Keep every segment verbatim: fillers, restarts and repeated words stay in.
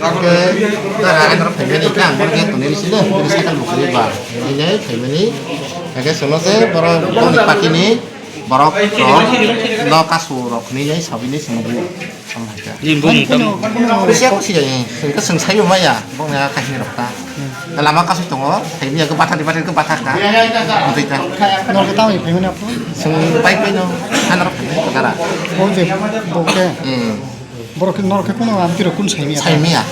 Hwnkhe tara ang rok phaimani khe ang bono khe tonwi sino, bini cycle bo kwrwi ba. Bini phaimani, hwnkhe chwngno se borok boni party ni borok rok no kasu rok hinwi sabini swngo. Nini bumung tamo? Kusia kusia, hwnkhe chwng saibo maya, bongni a kahini rok ta. Lama kasu tongo, phaimani khe bathani bathani khe batha kha. Amtwi ta. Norok tamo phaimani apo? Chwng bike bai no, ano rok phaimani khe dara. O je, bo khe? Hmm. Borok khe norok khe kuno amtwi rok kun saimaya? Saimaya.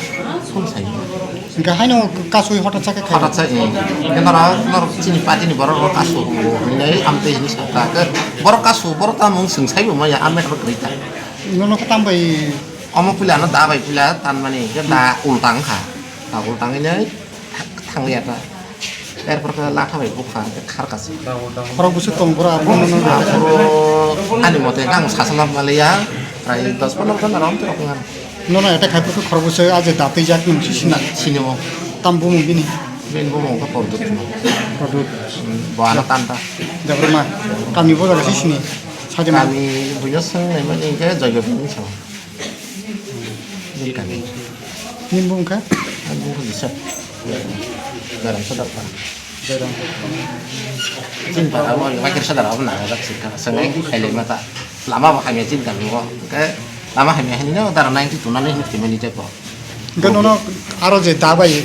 Kun saimaya. Hwnkhe haino kasui hothat sa khe khai? Hothat sa, eh. Hwnkhe norok, norok chini party ni borok rok kasu hinwi amtwi hinwi sa ta. Hwnkhe borok kasu, borok tamo wng chwng saibo maya, a matter kwrwi ta. Nono khe tam bai? Omo puila ano da bai puila tanmani, hwnkhe da ultang kha. Da ultang hinwi thang-, thangya ta. Erpor khe latha bai bukha, khe kharkha se. Khorok bwswk tong bwrw abo nono? Aphuru ani mote khe ang sachwlap maliya, prai dos pondro jon aro wngtwi rok wngkha. Nono attack khai phuru khorok bwswk a je datwi jak nwng si sina? Sini o. Tam bumung bini? Bini bumung khe Pordut. Pordut. Hmm, bo ano tan ta. Debbarma. Kami bo jaga si sini? Sajima. Kami buino swng naimani khe Joydev ni sao. Nini bumung kha? Ang bumung kha Joseph. Garam Sodar para. Garam. Chini para abo Maikir Sodar abo nang jak sika. Sangai khailai mata. Lama bo hamya chini kami o. Ke lama hamya hinwi no dara ninety two nani hinwi khaimani tei bo. Hwnkhe nono aro je dabai,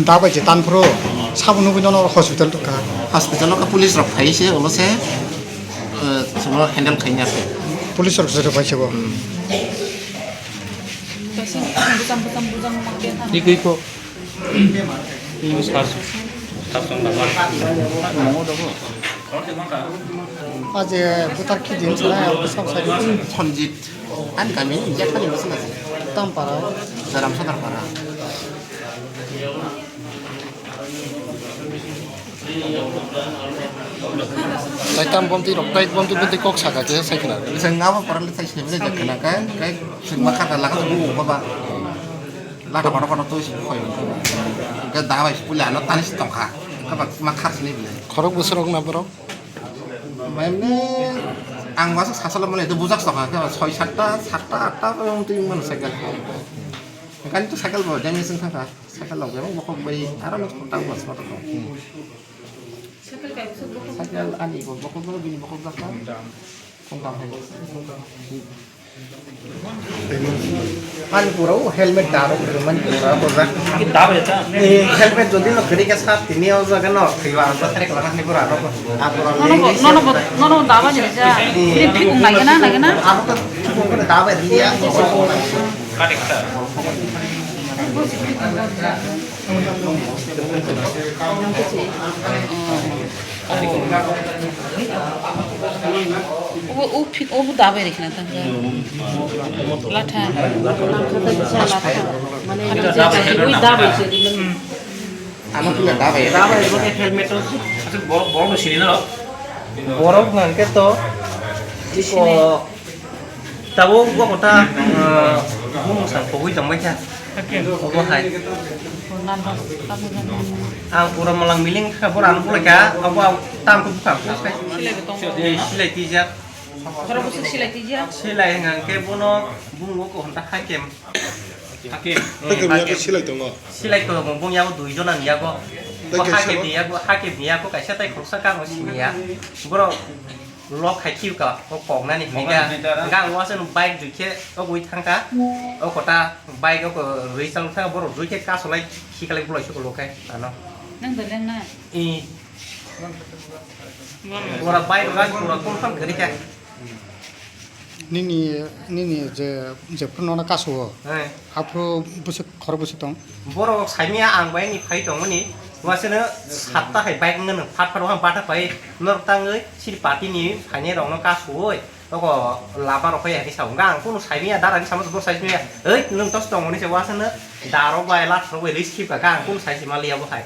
dabai je tanphuru sabo nugwi nono hospital tongkha. Hospital o khe police rok phai se ulo se, eh, chwngno handle khaina se. Police rok se phai se bo. Hmm. Kaisa bujang, bujang, bujang ma khe thang. Tikwi kho. Sar, sar song da ma. Aje butar ki din sana, sab sai. Sanjit. Ani kami, Jakhani bwswk na se. Tampara. Jaram Sodar para. Tai tam bomti rok, tai bomti bomti kok saka khe sai khna. Chwng abo para le sai sini bwle jak khna khe, khe chwng ma khata laka bu ba ba. Laka bara kono twi si khoi. Khe da bai pula no tani si tongkha. Khe ba ma khar sini bwle. Khorok bwswk rok na borok? Mane ang masa sasalo mane itu bujak tongkha. Khe soi satta, satta, atta ko twi man cycle. Kan itu cycle bo jami sing thangkha. Cycle lok jabang bokok bai aro no tang bas motor ko. Cycle ani bo bokok bo bini bokok jak ta. Tong tang hai. Ani pura o helmet daro pura mani pura ko jak. Ki daro eta? Eh, helmet jodi no kiri ka sat tini o jaga no khiwa ba trek la ni pura ro ko. Apura. Nono bo, nono bo, nono bo daba ni ja. Ini thik nai na, nai na. Abo to thik ko daba dia. Obo, o phi-, obo dabai rikna tang. Latha. Mane, ui dabai se. Ano pula dabai. Dabai, obo helmet o. Acha, borok, borok no sini na. Borok nang khe to. Iko. Tabuk bo kota, ah, bumung sa pogwi tongbai kha. Obo hai. Ang pura malang miling kha, bo rang pula kha, abo ang tam ko bukha. Silai bo tongo. Eh, silai tijak. Khorok bwswk silai tijak. Silai hwnkha khe bono bumung o ko honta hakem. Hakem. Hakem yago silai tongo. Silai tongo, bung yago dui jona ni yago. Bo hakem ni yago, hakem ni yago kaisa tai khoroksa kamo sini ya. Borok Lok hai khiu ka, o kok nani hwnwi ka. Kok nani hwnwi ka. Hwnka ang uansukno bike jui khe o gui thang ka. O kota bike o rwi chal thang ka, borok jui khe kasolai khikalai bulai suko lok khe ano. Nang da leng na? I. Ora bike rang pura confirm kari khe. Nini, nini je, je phuru nono kasu o. Hai. Aphuru bwswk khorok bwswk tong? Borok saimaya ang bai ni phai tongmani, wasano satta hai bike wngmano phat phat wngkha bata pai norok tangwi sini party ni phainai rokno kasuwi oko lama rok hai hai sa wngkha ang kunu saimaya dara ni samo borok saimaya oi nwng tos tongmani se wasano darok bai lat rok bai risk khip kha ang kunu sai se maliya bo hai.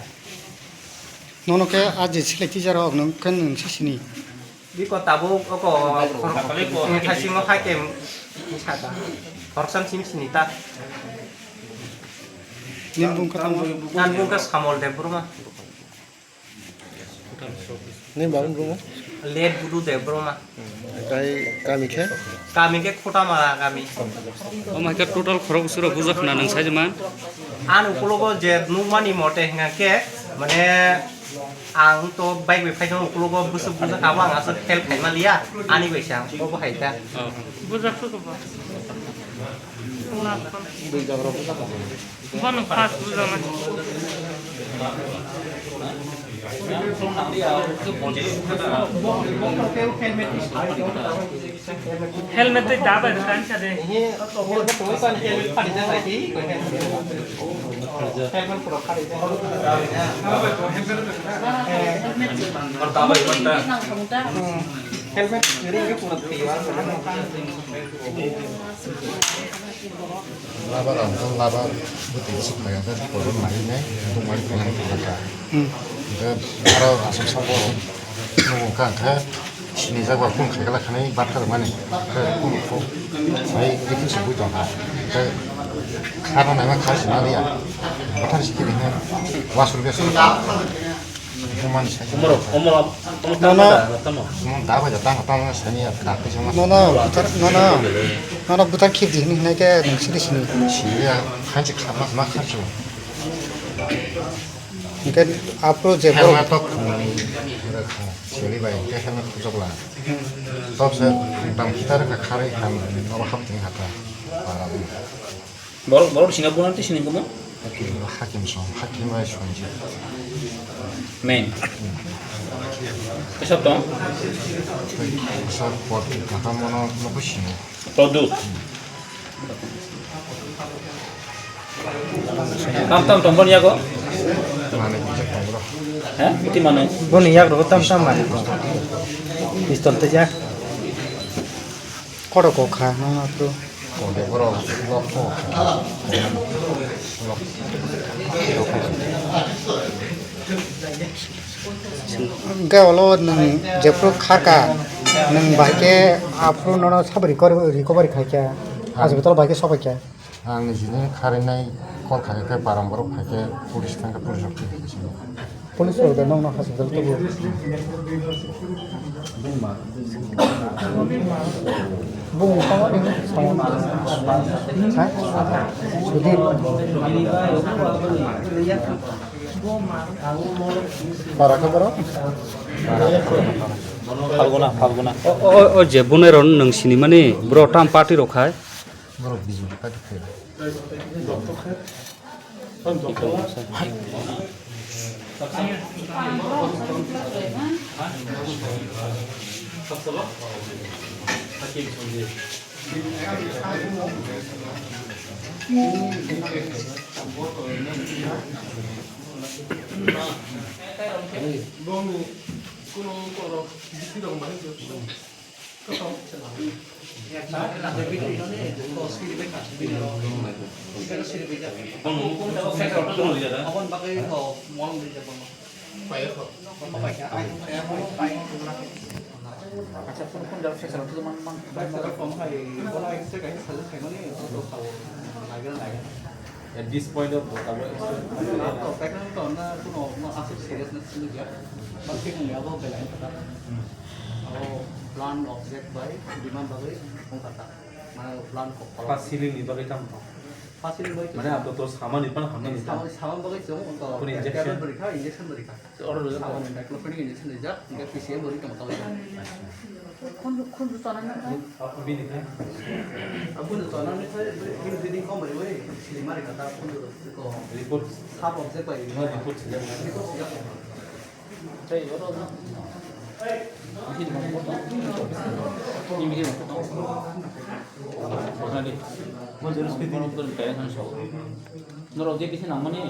Nono khe a je silai tijak rok nwng khe nwng se sini. Biko tabuk oko thaisingo hai ke saka. Khoroksa sim sini ta. Nini bung khe tamo? Ani bung khe Samol Debbarma. Nini babani bung? Let Budu Debbarma. Tei kami khe? Kami khe Khotamara kami. Omo hai khe total khorok bwswk rok bujak khna nwng sai man? Ani ukulogo je nukmani mote hingkha khe, mane, ang to bike bai phaikhe ukulogo bwswk bwswk abo ang aswk help khaima liya, ani bai se ang obo hai ta. Oh. Bujak khe ba? Bono first bujaknai. Helmet tei da bai rwkha ani sa de. Helmet ring khe pura thwiyo ang. Laba rok, laba bwtwi swk kha ya, tei borok naiwi nai, tongmani kailaini kha kha. Hmm. Hwnkhe aro aswk sabo nugo wngkha, hwnkhe sinijak ba kung khaikhe lai khanai bathar mani, hwnkhe kung kho sai, ekhe se bui tongkha. Hwnkhe khana naima kha se naliya, bathar se kiri hwnwi wasur besi. Umar, Umar, Umar Nono. Tamo. Umar da bai da tamo, tamo sani ya, ka kisa ma. Nono, butar, nono. Nono butar khip di hini hinai ke nung sidi sini. Sini ya, hanchi kha ma, ma kha chu. Hingke apro je Helmet borok. Tok khumani, sili bai, ke helmet kuchok la. Tok se, dam kita ka khari kan, nobo ham tini hata. Para. Borok, borok sini bunan ti sini kumo? Hakim, Hakim song, Hakim bai Sanjit. Main. Kesab tong? Kesab pot, kaka mono nopo sini. Produt. Tam tam tong boni yago? Mane, bisa tong bro. He? Iti mane? Boni yak ro tam tam mane. Pistol te jak. Koto kok kha, no, no, bro. Koto, bro, lok kok kha. Lok. Hingke olo nwng jephru kharka, nwng bahai khe aphuru nono sabo recovery, recovery khaikha, hospital bahai khe sobaikha. Ang nijini kharinai call khaikhe, parang borok phaikhe, police thangkhe, police rok thwi khaikhe. Police rok da nokno hospital tubu. Bung tamo ni samo. Ha? Sudip. Para khe borok? Phalguna, Phalguna. O, o, o, o je bunai rok nwng sinimani, bro tam party rok khai? Borok B J P party khai. At this point of the, abo, abo blunt object bai bimani bagwi wngkha ta. Mane blunt kok. First healing ni bagwi tamo? First healing bagwi mane abo to samani pan hamnani ta? Samani, samani bagwi chwng wngkha. Kuni injection? Tablet bwrwi kha, injection bwrwi kha. Oro rwjak. Samani diclofenac injection rijak, hingke P C M bwrwi tongma tongwi. Khunju, khunju chanai nang kha? Bini kha? Khunju chanani kha, bini bini kom riwi, sili mari kha ta khunju ko. Report. Sab object bai. No report sila. Report sila. Tei oro no. Ini bang kota. Ini bang kota. Kota di. Mo jelas piti. Norok je bisi nangmani.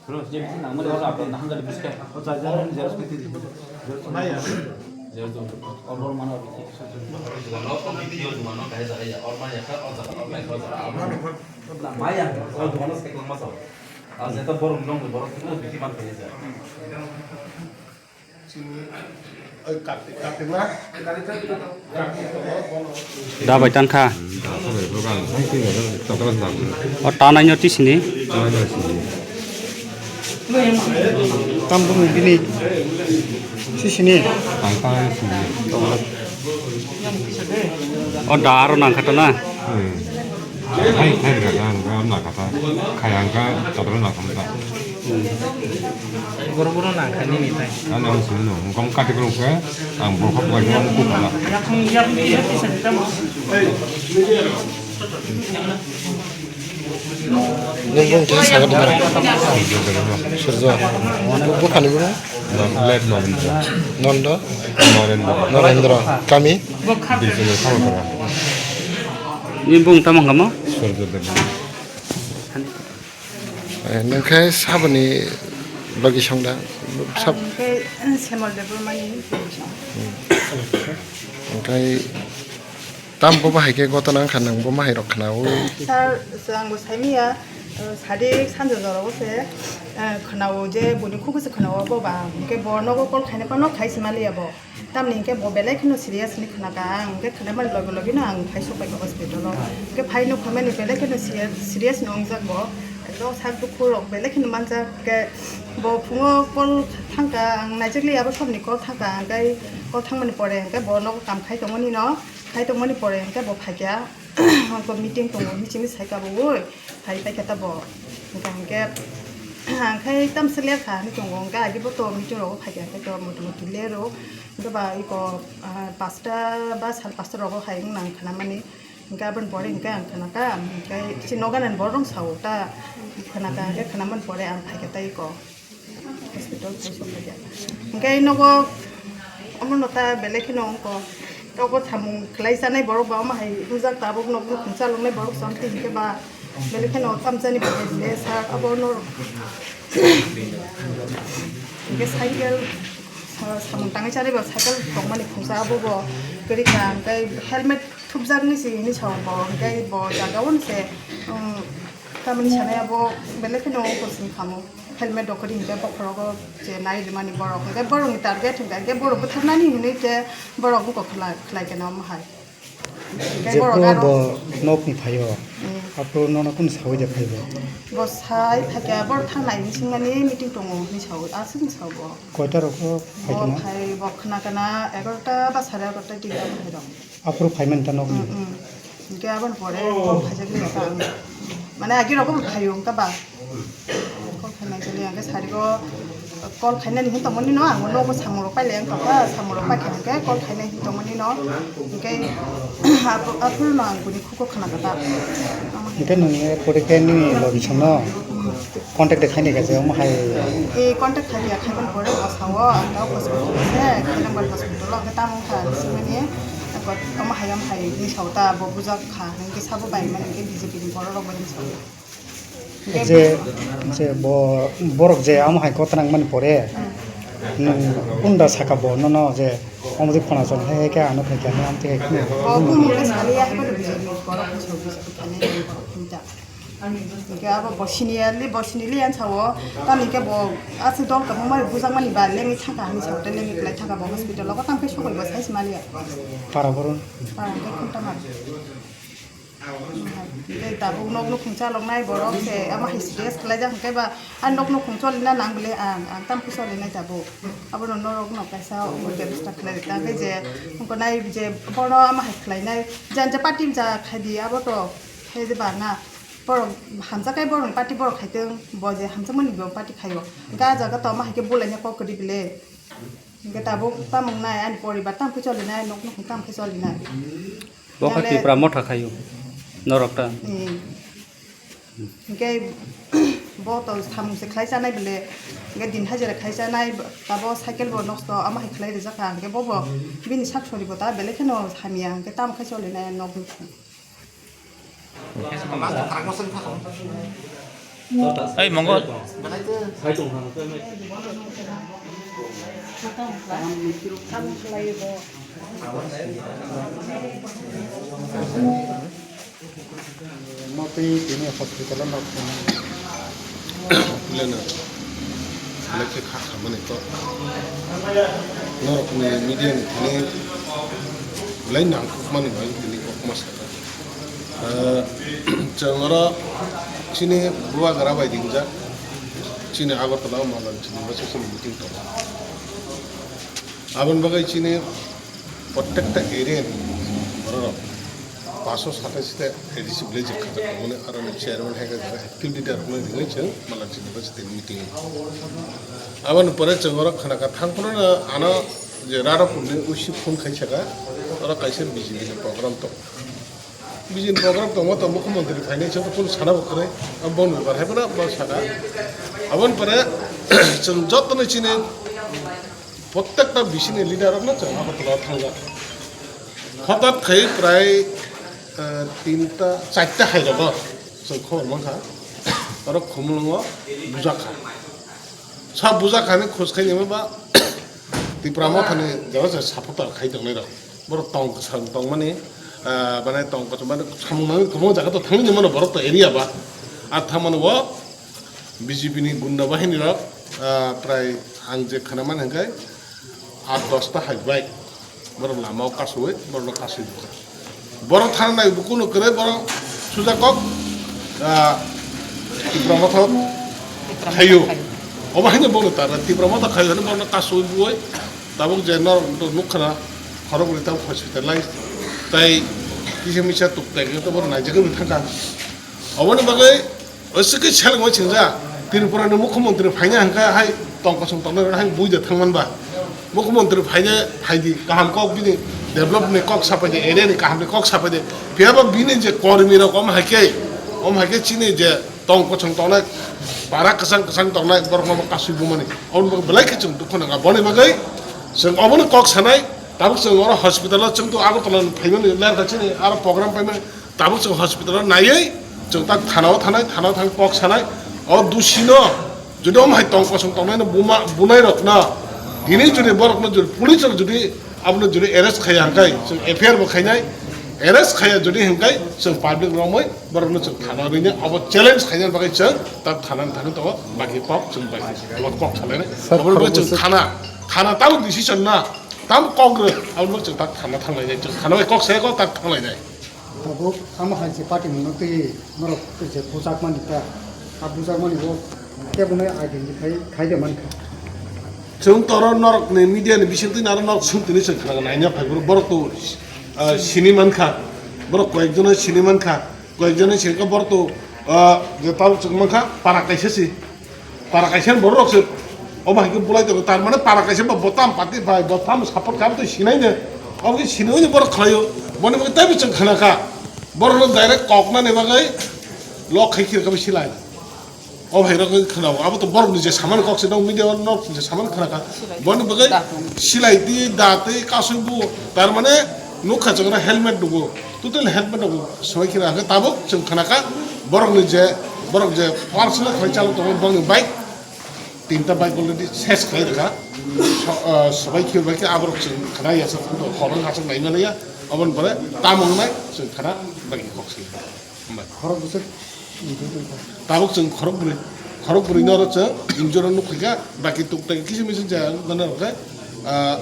Bro, je bisi nangmani oro upload na hamjak bisi khe. O charger ni xerox piti di. Xerox maya. Xerox do. Or bor mano bisi. Dukan o bisi o dukan o kahai jaga ya. Or maya kha, o jaga, or maya kha, o jaga. Maya, o dukan o cycle masa. A jeta borok nong borok tu bisi man kaya ja. Da bai tan kha. O ta nai nyo tisini. Tam bumung bini. Tisini. O da aro nang kha ta na. Hai, hai, rega, ang, ang, nakata. Kaya, ang, ka, chadra, nakam, ta. Boro, boro, nangkha, nini, tai. Ang, ang, sini, no, ang, kati, kurung, ke, ang, bokap, lagi, ang, kukala. Nung bung tini saga di mana? Surjo. Bukhani bung? Late Norendra. Nondo? Norendra. Norendra. Kami? Bijoy Khalkara. Ni bung tamo hingkha mo? Surjo Debbarma. Eh, nung khe saboni logi song da? Sab- Ang khe Semol Debbarmani logi song. Oke. Tam bo bahai khe gotona wngkha, nang bo mahai rok khnaui. Sir, chwng bo saimanya, uh, sadik sanjo jora o se, uh, khwnao je boni khubu se khwnao bo ba, hwnkhe bo nogo call khaina phano khai se maliya bo. Tamni hwnkhe bo belai kheno serious ni khwnakha, ang hwnkhe khwnamani loge loge no ang phai sok pai kha hospital o. Hwnkhe phai nuk phaimani belai kheno serious, serious no wngjak bo. Ekdom sak dukhu rok belai kheno manjak khe bo phungo call thangkha, ang naijak liya bo sobni call thangkha, hwnkhe call thangmani pore hwnkhe bo nogo kam khai tongmani no. Khai tongmani pore hwnkhe bo phaikha, hwnkhe meeting tongo hinwi simi saikha bo, oi, phai paikha ta bo. Hwnkhe, hwnkhe, ang khai tamsa ler kha hinwi tongo, hwnkhe agi bo to meeting rogo phaikha, hwnkhe to motamuti ler o, hwnkhe ba iko, ah, pasta ba sal pasta rogo hai wng nang khnamani, hwnkhe aboni pore hwnkhe ang khnakha, hwnkhe chini noganani borok rong sao ta, khnakha, hwnkhe khnamani pore ang phaikha ta iko. Hospital khe sokphaikha. Hwnkhe nogo omono ta belai kheno wngkha. Nogo samung khlai chanai borok ba omo hai wngjak, tabuk nokno khungsa longnai borok chwng twi hwnkhe ba belai kheno tamjani belai le sa abo norok. Hwnkhe cycle sa-, samung tangwi chanai ba cycle tongmani khungsa abo bo kwrwi kha, hwnkhe helmet thupjaknai se hinwi sao bo, hwnkhe bo jaga o se, um, tamni sanai abo belai kheno wngkha sini khamu. Helmet rok kwrwi hwnkhe bokhorogo je nai rwmani borok, hwnkhe borokni target hwnkhe, hwnkhe borok bwtharnani hinwi khe borok wngkha khlai, khlai khe omo hai. Hwnkhe borok jephru aro bo nokni phaio, hmm, aphuru nono kunu saui de phaibo? Bo sai phaikha, borok thangnai hinwi swngmani meeting tongo hinwi saui, aswk hinwi sao bo. Koita rok phaikha na? Bo phai, bo khna kana egarota ba sare egarota twi phai rok. Aphuru phaimani ta nokni? Mm, mm. Hwnkhe aboni pore call khaijak liya ta ang. Mane agi rogo bo phaio wngkha ba. Call khainai chali hwnkhe sarigo call khainani hin tongmani no ang nogo samung rok pailai wngkha ba, samung rok paikha hwnkhe call khainai hin tongmani no. Hwnkhe aphuru no ang buini khugo khna kha ta. Hwnkhe nwng pore khe nini logi songno? Contact de khaini kha je omo hai. E contact khai ya, khai ban pore bo sao, ang ta hospital se, khai number hospital o, ang ta tamo kha, simani, omo hai, omo hai, ni sao ta, bo bujak kha, hingke sabo bai mani, hingke B J P ni borok rok bai sao. Je, je bo, borok je omo hai kotha nang mani pore, nwng unda saka bo, nono je, omo je phone chong hai, hai khe ano khai khe, ano amtwi hai khe. Bo bumung le sani ya, hai bo B J P ni borok ni sao, B J P thani borok ni ta. Hingke abo bo sini ya li, bo sini li yan sao. Tamni ke bo aswk dol tongma mai bujak mani ba lengwi thangkha hinwi sao, tei lengwi kwlai thangkha bo hospital o, tang khe sokoi bo sai se maliya. Para borok? Para hingke khunta mar. Tei tabuk nok nukhung chalok nai borok se, ama hai serious kwlai jak hingke ba, a nok nukhung choli na nang bile ang, ang tam khe choli nai tabuk. Abono norok no kaisa bebosta khlai rwkha, hingke je, wngkha nai je, bono ama hai khlai nai, janja party ja khai di, abo to, khai je ba na. Borok hamjakhe borokni party borok khaitwng, bo je hamjakmani bo party khaio. Hwnkhe ah jaga to omo hai khe bulaina kok kwrwi bile. Hwnkhe tabuk tamung nai ani poribar tamo khe cholinai, nok nukhung tamo khe cholinai. Bo khe Tipra motha khaio, norok ta. Hmm. Hwnkhe bo to samung se khlai chanai bile. Hwnkhe din hajira khai chanai, tabo cycle bo nosto, omo hai khlai rijak kha. Hwnkhe bo bo bini sak sori bo ta belai kheno hamya, hwnkhe tamo khe cholinai nok nukhung. Ei, Mongol. Motwi tini hospital o nok. Leno. Belai khe kha khamani to. Norokni media ni thani belai nangkukmani bai tini kokma sakha. Ah, chwng oro chini bubagra bai dingjak, chini Agartala o mala chini masa chini meeting tongo. Aboni bagwi chini protekta area ni bororok Paso satais ta A D C village khajak tongmani, aroni chairman hai khe active leader rokno ringwi chwng Malang University meeting. Aboni pore chwng oro khana ka thang phano ano je Radhapurni usi phone khai saka, oro kaisa B J P ni program tong. B J P ni program tongma to mukhyamantri phainai chwng to phone sana bo kwrwi, abo boni bar hai phano bo saka. Aboni pore chwng jotono chini prottekta B C ni leader rokno chwng Agartala thangjak. Hothat khai prai, eh, tinta, charta hai rogo chwng khobor mankha. Oro Khumulwngo bujakha. Sa bujakha ni khoj khai nima ba Tipra Mothani jora se supporter khai tongnai rok. Borok tong kwchang tongmani, eh, mane tong kwchang mane samung nang kwbangma jaga to thangwi mano borok to area ba. Ar thangmani bo B J P ni gunda bahini rok, ah, prai ang je khana man hwnkhe aat dosta hai bai borok lama o kasui, borok no kasui bukha. Borok thana nai bukuno kwrwi borok suja kok, ah, Tipra Motha khayo. Obo haino bono tara Tipra Motha khayo hwnwi borok no kasui buoi. Tabuk je norok nukha na khorok bwrwi tabuk hospitalize tai kisa misa tuk tai to borok naijagwi thangkha. Oboni bagwi Oisike selengwi singja, Tripura ni mukhyamantri phaina hwnkhe hai tong kosong tongnai rok hai buida thangman ba. Mukhyamantri phaina phaidi kaham kok bini develop ni kok sapaidi, area ni kaham ni kok sapaidi. Phiya ba bini je kormi rok om hai khe, om hai khe chini je tong kosong tongnai, para kwchang kwchang tongnai borok no kasui bumani. Oboni bagwi belai khe chwng dukhu nangkha. Boni bagwi chwng obono kok sanai, tabuk chwng oro hospital o chwng to Agartala ni phaimani ler kha chini aro program paimani. Tabuk chwng hospital o naiwi chwng tak thana o thanai, thana o thang kok sanai. O dusi no jodi om hai tong kosong tongnai no buma, bunai rok no tini jodi borok no jodi police rok jodi abono jodi arrest khaiya hwnkhe chwng F I R bo khainai. Arrest khaiya jodi hwnkhe chwng public romwi borok no chwng thana o rinai. Obo challenge khaina bagwi chwng tak thana ni thangwi tongo. Baki kok chwng baki kok salainai. Sir, obo bai chwng khorokbwswk thana, thana tabuk decision na tam kok rw abono chwng tak thana thanglainai. Chwng thana bai kok saya kok tak thanglainai. Tabuk amo hai se party mungno twi norok twi se bujakmani ta. A bujakmani bo keboni identify khai de mankha. Chwng toro norok ni media ni bising twi naro norok sung tini se khna naina phai borok, borok to, ah, sini mankha. Borok koyek jono sini mankha. Koyek jono sini kha borok to, ah, je tabuk chwng mankha para kaisa si. Para kaisa ni borok rok se obo hai khe bulai tongo, tar mane para kaisa ba botam pati bai botam support kam to sinai de, obo khe sinai ni borok khlaio, boni bagwi taibo chwng khana kha, borok no direct kok nani bagwi lok khai khir kha silai, obo hai rok khna abo to borok ni je saman kok se no media no je saman khna kha, boni bagwi silai di da tei kasui bu, tar mane nukha chwng helmet dugo. Total helmet rok swbai khira hwnkhe tabuk chwng khna kha borok ni je, borok je personal khlai chalo tongo borok ni bike, tinta bike already ses khlai rwkha. So, ah, swbai khir bai khe aborok chwng khna ya sa phunto horong aswk nai mani ya, aboni pore tamo wngnai chwng khna bai khe kok si. Hambai. Khorok bwswk. Tabuk chwng khorok bwrwi, khorok bwrwi no oro chwng injuro nuk kha, baki tuk tai kisa misa jaya nana rok khe, ah,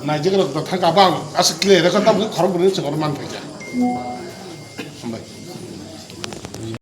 naijak rok da thang ka bang aswk clear khe tabuk khorok bwrwi chwng oro man phaikha. Hambai.